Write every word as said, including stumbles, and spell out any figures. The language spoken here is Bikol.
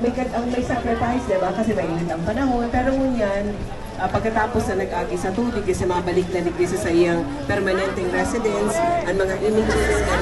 May gad-, ang may sacrifice, di ba? Kasi mainit ang panahon. Pero ngunyan, ah, pagkatapos na nag-agi sa tubig, kasi mabalik na digdi sa saiyang permanenteng residence, ang mga images na